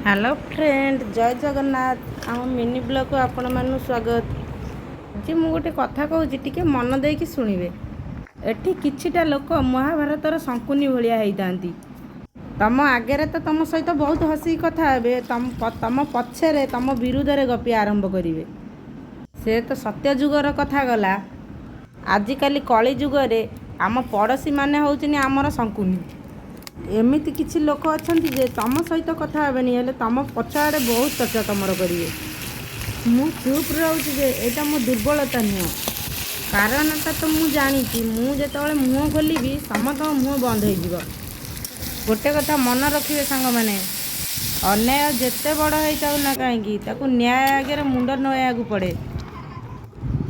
Hello friend, ଜୟ ଜଗନ୍ନାଥ। ଆମ mini ବ୍ଲଗ୍କୁ ଆପଣମାନଙ୍କୁ ସ୍ୱାଗତ। ଆଜି ମୁଁ ଗୋଟେ କଥା କହୁଛି, ଟିକେ ମନ ଦେଇକି ଶୁଣିବେ। ଏଠି କିଛିଟା ଲୋକ ମହାଭାରତର ଶଙ୍କୁନି ଭଳିଆ ହେଇଥାନ୍ତି। ତମ ଆଗରେ ତ ତମ ସହିତ ବହୁତ ହସିକି କଥା ହେବେ, ତମ ପଛରେ ତମ ବିରୁଦ୍ଧରେ ଗପି ଆରମ୍ଭ କରିବେ। ସେ ତ ସତ୍ୟ ଯୁଗର କଥା ଗଲା। ଆଜିକାଲି କଳି ଯୁଗରେ ଆମ ପଡ଼ୋଶୀମାନେ ହେଉଛନ୍ତି ଆମର ଶଙ୍କୁନି। ଏମିତି କିଛି ଲୋକ ଅଛନ୍ତି ଯେ ତମ ସହିତ କଥା ହେବେନି, ହେଲେ ତମ ପଛ ଆଡ଼େ ବହୁତ ଚର୍ଚ୍ଚା ତମର କରିବେ। ମୁଁ ଚୁପ୍ ରହୁଛି ଯେ ଏଇଟା ମୋ ଦୁର୍ବଳତା ନୁହଁ। କାରଣଟା ତ ମୁଁ ଜାଣିଛି। ମୁଁ ଯେତେବେଳେ ମୁହଁ ଖୋଲିବି, ସମସ୍ତଙ୍କ ମୁହଁ ବନ୍ଦ ହେଇଯିବ। ଗୋଟେ କଥା ମନେ ରଖିବେ ସାଙ୍ଗମାନେ, ଅନ୍ୟାୟ ଯେତେ ବଡ଼ ହେଇଥାଉ ନା କାହିଁକି, ତାକୁ ନ୍ୟାୟ ଆଗରେ ମୁଣ୍ଡ ନଇଁବାକୁ ପଡ଼େ।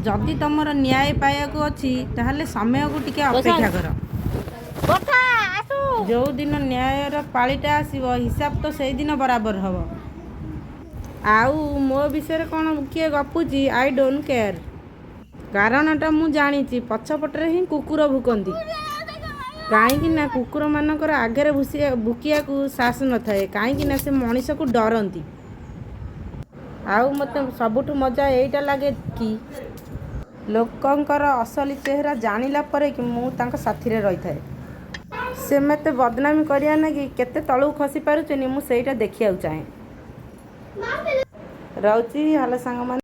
ଯଦି ତମର ନ୍ୟାୟ ପାଇବାକୁ ଅଛି, ତାହେଲେ ସମୟକୁ ଟିକେ ଅପେକ୍ଷା କର। କଥା ଆସୁ। ଯେଉଁଦିନ ନ୍ୟାୟର ପାଳିଟା ଆସିବ, ହିସାବ ତ ସେଇଦିନ ବରାବର ହେବ। ଆଉ ମୋ ବିଷୟରେ କ'ଣ କିଏ ଗପୁଛି, I don't care. କାରଣଟା ମୁଁ ଜାଣିଛି। ପଛପଟରେ ହିଁ କୁକୁର ଭୁକନ୍ତି। କାହିଁକି ନା କୁକୁରମାନଙ୍କର ଆଗରେ ଭୁକିବାକୁ ସାହସ ନଥାଏ, କାହିଁକି ନା ସେ ମଣିଷକୁ ଡରନ୍ତି। ଆଉ ମୋତେ ସବୁଠୁ ମଜା ଏଇଟା ଲାଗେ କି ଲୋକଙ୍କର ଅସଲି ଚେହେରା ଜାଣିଲା ପରେ କି ମୁଁ ତାଙ୍କ ସାଥିରେ ରହିଥାଏ। ସେ ମୋତେ ବଦନାମୀ କରିବା ନାଗି କେତେ ତଳକୁ ଖସି ପାରୁଛନ୍ତି, ମୁଁ ସେଇଟା ଦେଖିବାକୁ ଚାହେଁ। ରହୁଛି। ହ୍ୟାଲୋ ସାଙ୍ଗମାନେ।